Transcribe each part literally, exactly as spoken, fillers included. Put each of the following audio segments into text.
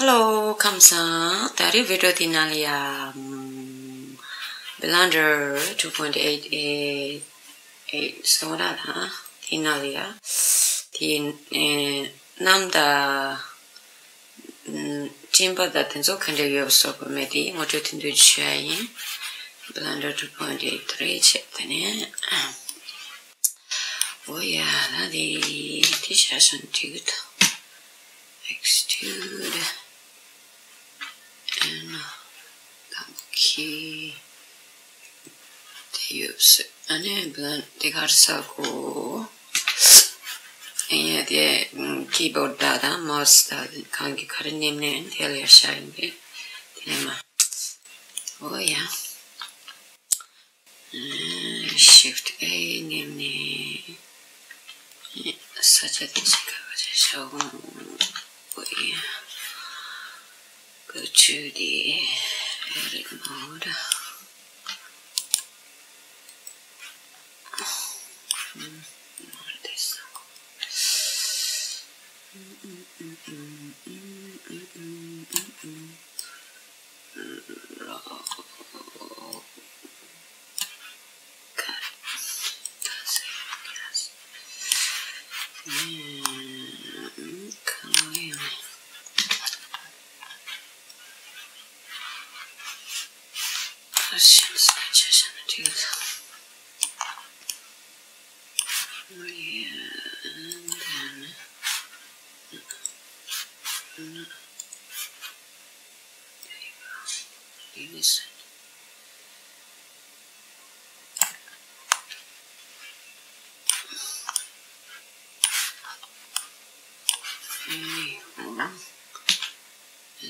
Hello, ཁམས་བཟང་། ད་རེས་video་དེ་ནང་ལ་ཡ། ཨམ། Blender two point eight eight eight སོ་ར་ལ་དེ་ནང་ལ་ཡ། དེ་ཨེ་གནམ་དང་ཨམ། སྤྲིན་པ་དང་དེ་ཚོ་ག་འདྲ་ཡོད་པ་སོགས་པ་མེད་དེ་ངོ་སྤྲོད་དེ་འདྲ་ཞུ་ཡ་ཡིན། Blender two point eight three བྱས་དེ་ནས། འོ་ཡ། ད་དེ་དེ་བྱས་སོང་། འགྲིག་གི་འདུག Extrude and donkey དེ་ཡོད་སྲིད། ཨ་ནི་Blend དེ་གར་ས་གོ། ཨེ་ཡ་དེ་keyboard དང་mouse དང་གང་གི་ག་རེ་མནན་ནའི་དེ་ལ་ཡ་ཤར་ཡིན་པས། དེ་ནས་མ། འོ་ཡ། Shift A མནན་ནས་ས་ཆ་དེ་ཅིག་ག་བ་ཅིག་ཤོག་འོ་ཡ། ཀུ་ཅུ་དེ་edit mode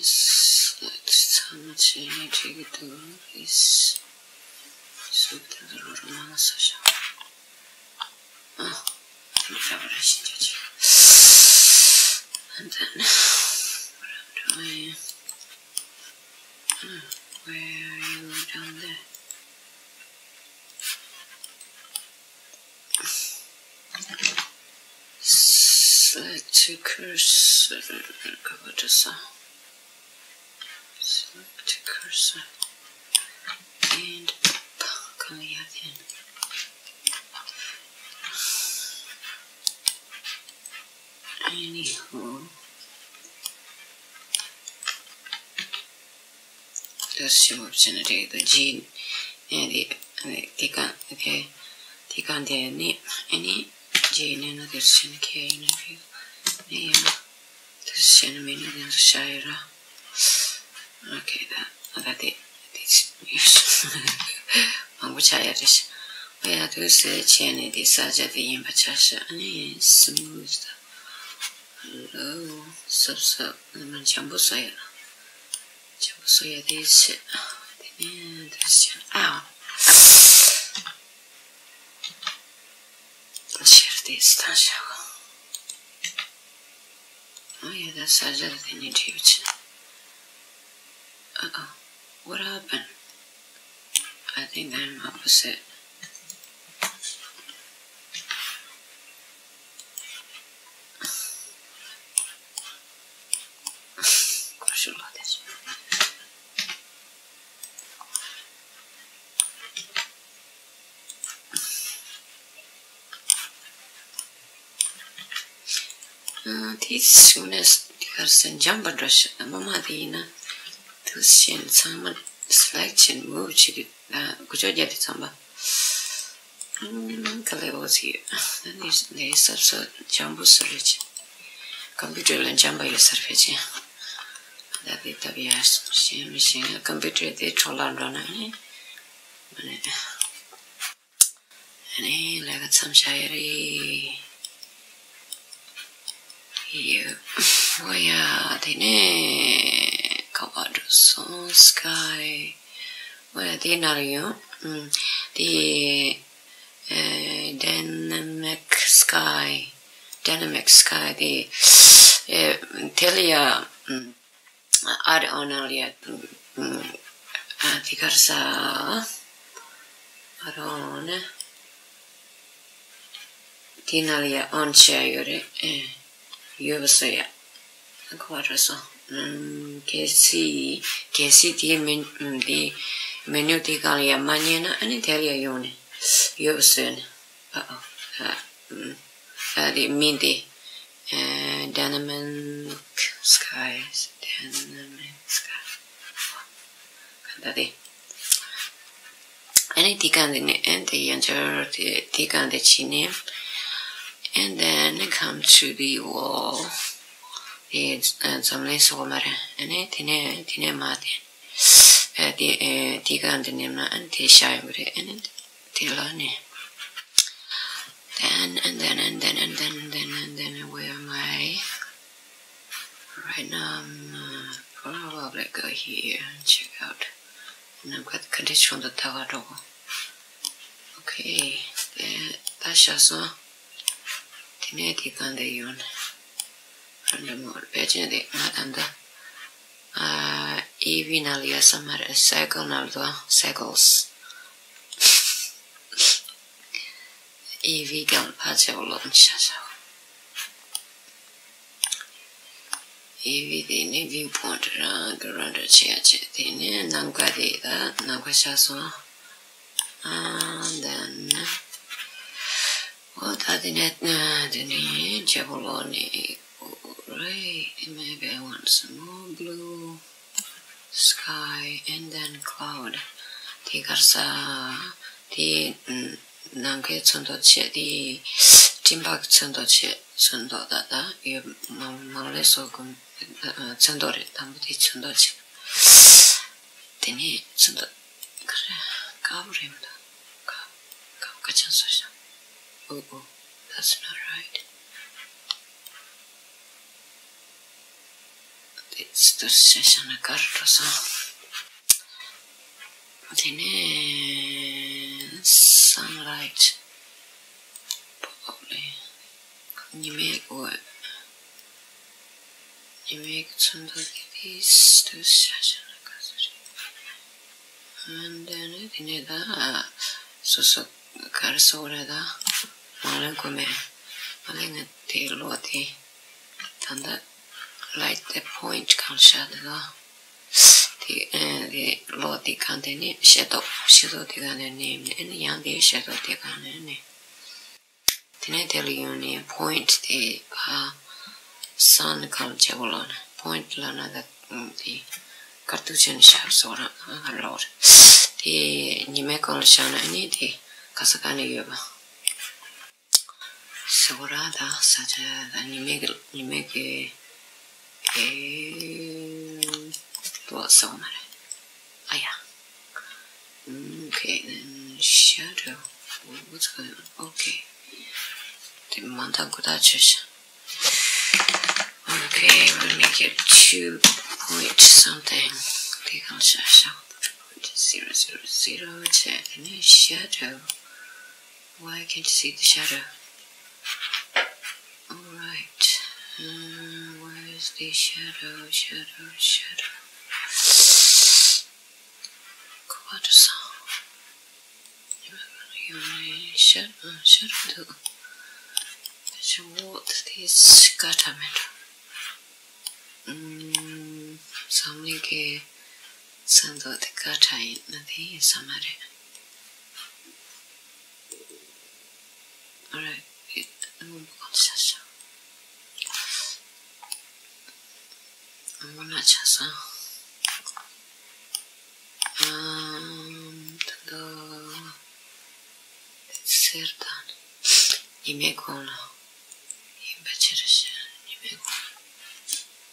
Select ཚང་མ་བྱས་ནས་བྲིས་ཀྱི་འདུག Is so the road མང་ས་ཞིག་ཨ། འདི་འདྲ་བ་རེ་ཞིག་ཅིག And then, what I'm doing, where are you down there? Select cursor, cover the sound. Select cursor and color again. Anyhow. That's your option. Okay, the G. And the, the, the, okay. The, the, any, any G in another option. Okay, in a few. Yeah. This is an menu, then the Shire. Okay, that, that it, this. མང་པོ་ཆགས་ཡ་རེད། ཨ་ཡ་དུས་ཟེར་བྱས་ནས་དེ་ས་ཆ་དེ་ཡིན་པ་ཆ་བཞག་ཨ་ནི་smooth ད་ལོ་སོབ་སོབ་ནི་མ་འཇམ་པོ་བཟོ་ཡ། འཇམ་པོ་བཟོ་ཡ་དེ་བྱས། དེ་ནས་དུས་བྱས་ཨ། ཕྱིར་དེ་སྟངས་བཞག་ཨ་ཡ་ད་ས་ཆ་དེ་ནས་བྲིས་བྱས། Uh-oh. What happened? I think that map was it. དེའི་གཞུག་ནས་དེ་གར་སེ་འཇམ་པ་འགྲོ་ཤག་མ་མ་དེ་ཡིན་ན་དུས་ཆེན་ཚང་མ་select ཆེན་move བྱེད་དུས་དགུ་བཅུ་བརྒྱ་དེ་ཚང་མ་ག་ལེ་འོ་ཟིག་ཡོད། ད་ནི་ལས་སབ་སོ་འཇམ་པོ་སུ་རེད་ཅེ། computer ལ་འཇམ་པ་ཡོད་སར་ཕེ་ཅེ། ད་དེ་ལྟ་བུ་ཡར་སོང་ཤེས་མི་ཤེས་ཡང་computer དེ་འཕྲོ་བརླག་འགྲོ་ན་ནི་མ་ནི། ཨ་ནི་ལས་ཀ་མཚམས་བཞག་ཡ་རེད། ཡོད། འོ་ཡ་དེ་ནས་ག་པར་འགྲོ་སོང་sky འོ་ཡ་དེ་ནར་ཡོང་དེ་dynamic sky dynamic sky དེ་དེ་ལ་ཡ། ཨར་ཨོ་ན་ལ་ཡ། ཨ་དེ་གར་ས། ཨར་ཨོ་ན། དེ་ན་ལ་ཡ་ཨོན་བྱས་ཡོད་རེད། ཨེ། ཡོད་པ་སོ་ཡ། གོ་བ་ར་སོང་། ཨམ། གལ་སྲིད་གལ་སྲིད་དེའི་མེ་ཨམ། དེའི་མེ་ནུ་དེའི་སྒང་ལ་ཡང་མ་རྙེད་ན། ཨ་ནི་དེ་ལ་ཡང་ཡོང་ནས་ཡོད་པ་བཟོས་ནས། ཨ་ཨོ། ཨ་ཨམ། ཨ་དེ་མིང་དེ། ཨ། Dynamic Sky། Dynamic Sky། ག་འདྲ་རེད། ཨ་ནི་དེ་ག་འདི་ནས། ཨ་ནི་དེ་ཡང་བསྐྱར་དེ་དེ་ག་འདི་བྱས་ནས། And then come to the wall. དེ་ཨ་འཛམ་གླིང་བཟོ་དགོས་མ་རེད། ཨ་ནི་དེ་ནས་དེ་ནས་མར་དེ། ཨ་དེ་ཨ་དེ་ག་འདི་ནས་མར་ཨ་ནི་དེ་བཞག་ཡོང་གི་རེད། ཨ་ནི་དེ་ལ་ནི། Then, and then, and then, and then, and then, and then, where am I? Right now, I'm uh, probably go here and check out. And I've got the condition on the tower door. Okay, ད་ཤ་སོང་། དེ་ནས་དེ་གང་དེ་ཡོང་། རང་འདྲ་མོ་རེད། ཕལ་ཆེར་དེ་ང་ད་ལྟ་ཨ་ཨི་ཝི་ནང་ལ་ཡོད་ས་མ་རེད། སའི་ཀལ་ནང་ལ་འདུག་སའི་ཀལ་སི། ཨི་ཝི་གང་ཕལ་ཆེར་ལོག་ཤ་ཤ། ཨི་ཝི་དེ་ནི་ཝིའུ་པོའིན་ཊི་རང་གི་རེན་ཌར་བྱེད་ཡ་བྱེད། དེ་ནི་ནམ་མཁའ་དེ་ད་ནམ་མཁའ་ཤར་སོང་། ཨ་འདི་ནི། ཨོ་ད་དེ་ནི་དེ་ནི་རྒྱལ་པོ་ལོག་ནི། Right, maybe I want some more blue sky and then cloud. དེ་གར་ས་དེ་ནམ་མཁའི་ཚོན་མདོག་བྱས། དེ་སྤྲིན་པ་གི་ཚོན་མདོག་བྱས། ཚོན་མདོག་ད་ད་ཡོད་མང་མང་ལས་བཟོ་དགོས། ཚོན་མདོག་རེད། དང་པོ་དེ་ཚོན་མདོག་བྱས། དེ་ནས་ཚོན་མདོག་ག་རེ་དཀར་པོ་རེད་མི་འདུག་དཀར་དཀར་པོ་ཁ་བྱང་བཟོ་བྱ། Oh, oh, that's not right. དེ་ཚོ་ཤ་ཤ་ན་དཀར་འགྲོ་སོང་། དེ་ནས་sunlight། ཉི་མའི་འོད། ཉི་མའི་ཚོན་མདོག་དེ་དེ་ཚོ་ཤ་ཤ་ན་དཀར་ས་རེད། ཨ་འདི་ནས་དེ་ནས་ད་སོ་སོ་ག་རེ་བཟོ་དགོས་རེད། ད་མ་ལེན་གོ་མེད། མ་ལེན་ན་དེ་ལོག་དེ། ད་ལྟ་light the point གང་བཞག་དེ་ལ། དེ་ཨེ་དེ་ལོག་དེ་གང་དེ་ནས་ཤེ་ཏོག་ཤེ་ཏོག་དེ་གང་ནས་ནས་ནས་ནས་ཡང་དེ་ཤེ་ཏོག་དེ་གང་ནས་ནས། དེ་ནས་དེ་ལ་ཡོང་ནས་པོ་ཡིན་ཊི་དེ་ཕ་སན་གང་ལ་བྱེད་དགོས་ལོག་ན། པོ་ཡིན་ཊི་ལབ་ན་ད་དེ་དཀར་ཐུག་ཆེན་ཤར་སོགས་རང་ཨ་ལོག་རེད། དེ་ཉི་མའི་སྒང་ལ་བཞག་ན་ཨ་ནི་དེ་ག་ས་ག་ནས་ཡོད་པ། སོགས་ར་ད་ས་ཆ་ད་ཉི་མའི་གི་ཉི་མའི་གི་ཨེ་ལོག་སོང་མ་རེད། ཨ་ཡ། Okay, then shadow. What's going on? Okay. དེ་མ་འདང་གོ་ད་ཆོས་ཤ། Okay, we'll make it two point something. དེ་གང་ཤ་ཤ། Point zero zero zero བྱས། དེ་ནས་shadow. Why can't you see the shadow? Alright. Uh, where is the shadow? Shadow, shadow. What is shadow? Shadow. What is cut? ཨམ། འཛམ་གླིང་གི་ཚོན་མདོག་དེ་དཀར་ཡིན་ན་དེ་ཡིན་ས་མ་རེད། Alright, སྔོན་པོ་གང་ཤ་ཤ། སྔོན་མ་ཆ་ས། ཨམ། ད་ལྟ་སེར་དང་ཉི་མའི་གོང་ལ་ཡིན་པ་ཅི་རེད་ཤག་ཉི་མའི་གོང་ལ།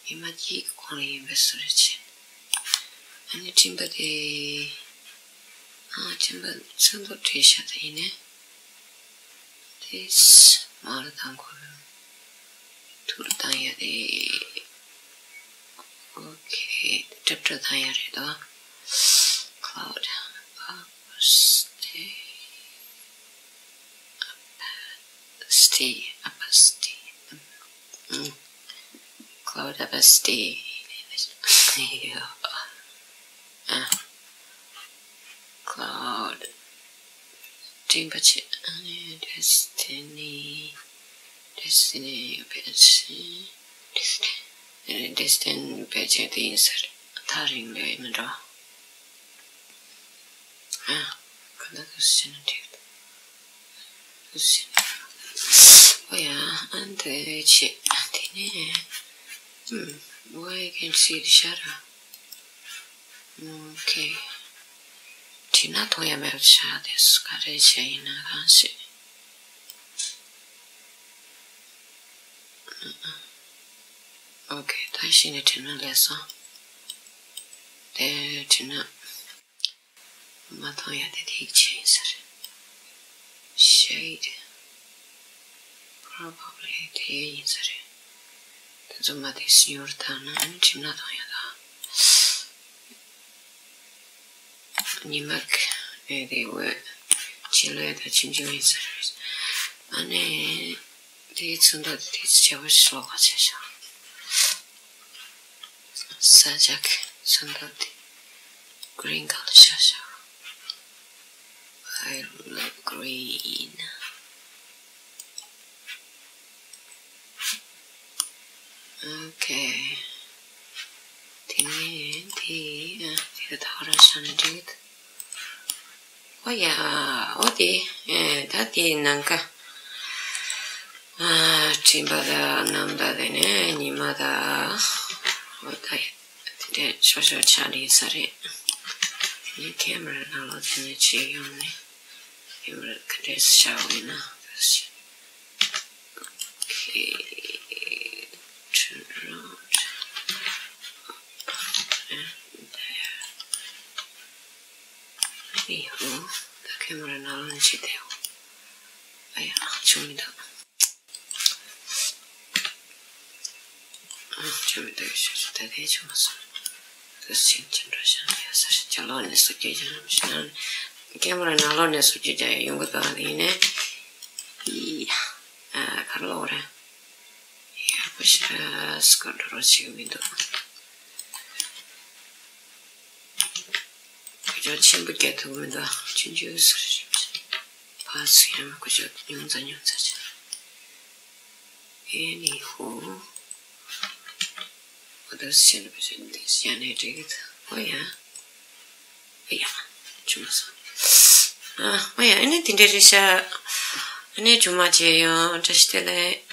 ཉི་མ་གཅིག་གི་གོང་ལ་ཡིན་པའི་བཟོ་རེད་ཅེ། ཨ་ནི་སྤྲིན་པ་དེ། ཨ་སྤྲིན་པ་ཚོན་མདོག་བྲིས་ཤག་ད་ཡིན་ནའི། དེས་མར་བཏང་དགོས། ཐུར་བཏང་ཡ་རེད། Okay, ཏྲབ་ཏྲབ་བཏང་ཡ་རེད་དོ། Cloud opacity, opacity, opacity. ཨུམ། Cloud opacity. ཨ། Cloud. སྤྲིན་པ་ཆེ། ཨ་ནི་destiny, destiny, destiny, destiny. ཨེ། distance བེད་སྤྱད་དེ་ཡིན་ས་རེད། ཐག་རིང་ལས་མི་འགྲོ། ཨ། ག་འདྲ་འདུག་ཟེར་ན་འགྲིག་འདུག་ཟེར་ན། ཨོ་ཡ། ཨ་འདི་བྱེད། དེ་ནས། ཨུམ། Why I can't see the shadow? Okay. དྲི་མ་མཐོང་ཡ་མེད་པ་ཆགས་བསྡད་སོང་། ག་རེ་བྱས་ཡིན་ན་གང་ཤེས། Okay. ད་གཞི་ནས་དྲི་མ་སླེབས་སོང་། དེ་དྲི་མ་མ་མཐོང་ཡ་དེ་ཐིག་ཆེན་ཡིན་ས་རེད། Shade. Probably དེ་ཡིན་ས་རེད། དེ་ཚོ་མ་དེ་སི་ཡོར་དང་ན་ཨ་ནི་དྲི་མ་མཐོང་ཡ་དང་། ཉི་མ་གི་ཨེ་དེ་འོད་ཕྱི་ལོགས་དང་ཆུང་ཆུང་ཡིན་ས་རེད། ཨ་ནི་དེའི་ཚོན་མདོག་དེ་དེ་ཚོ་བྱ་བ་ཤོག་ག་བྱས་ཤག་ས་ཆ་གི་ཚོན་མདོག་དེ་green color་ཤག་ཤག I love green. Okay. དེ་ནས་དེ་ཨ་དེ་ག་ད་རང་བཞག་ན་འགྲིག་གི་འདུག་ཨོ་ཡ། ཨོ་དེ་ཨེ་ད་དེའི་ནང་ཀ་ཨ་སྤྲིན་པ་དང་གནམ་དང་དེ་ནས་ཉི་མ་དང་ཨོ་ད་དེ་འདྲས་ཤོར་ཤོར་ཆགས་ལེ་ས་རེད། དེ་ནས་ཁེ་མ་ར་ནང་ལོགས་དེ་ནས་བྱེད་ཡོང་ནས། ཡོད་རེད། ག་འདྲས་བཞག་པ་ཡིན་ན། Okay. Turn around. And there. Anywho, ད་ཁེ་མ་ར་ནང་ལོགས་ནས་བྱེད་དེ། ཨ་ཡ། བྱུང་མི་འདུག་ཨ། ཆུ་མི་འདུག་ཞུ་ཞུ་ད་ལྟའི་ཆུ་མ་སོང་། དུ་སེམས་ཅན་འགྲོ་བཞིན་ཡོད་ས་རེད། ཅ་ལག་ནས་སུ་སྐྱེལ་རྒྱུ་རམ་ཞིག་ན། ཀེ་མ་ར་ནང་ལོགས་ནས་སུ་སྐྱེལ་རྒྱུ་ཡོང་གི་འདུག་ཨ་ནི་ཡིན་ནས། ཡི། ཨ། གར་ལོག་རེད། ཡག་པོ་ཞིག་སྐོར་འགྲོ་རོགས་བྱེད་གི་མི་འདུག་ཁུ་བྱུག་ཆེན་པོ་རྒྱག་ཐུབ་མི་འདུག་ཆུང་ཆུང་ཟེར་ཞིག་ཕར་ཚུར་ཡང་ཁུ་བྱུག་ཉུང་ཙམ་ཉུང་ཙམ་བྱས། ཨེ་ནི་ཧོ། འོ་ད་ཟེར་ནས་བྱས་ནས་འདི་ཡ་ནས་འགྲིག་གི་འདུག་ཨོ་ཡ། ཨོ་ཡ། བྱུང་མ་སོང་། ཨ། ཨོ་ཡ། ཨ་ནི་དེ་འདྲ་རེད་ཤག་ཨ་ནི་བྱུང་མ་བྱས་ཡོང་། བཀྲ་ཤིས་བདེ་ལེགས།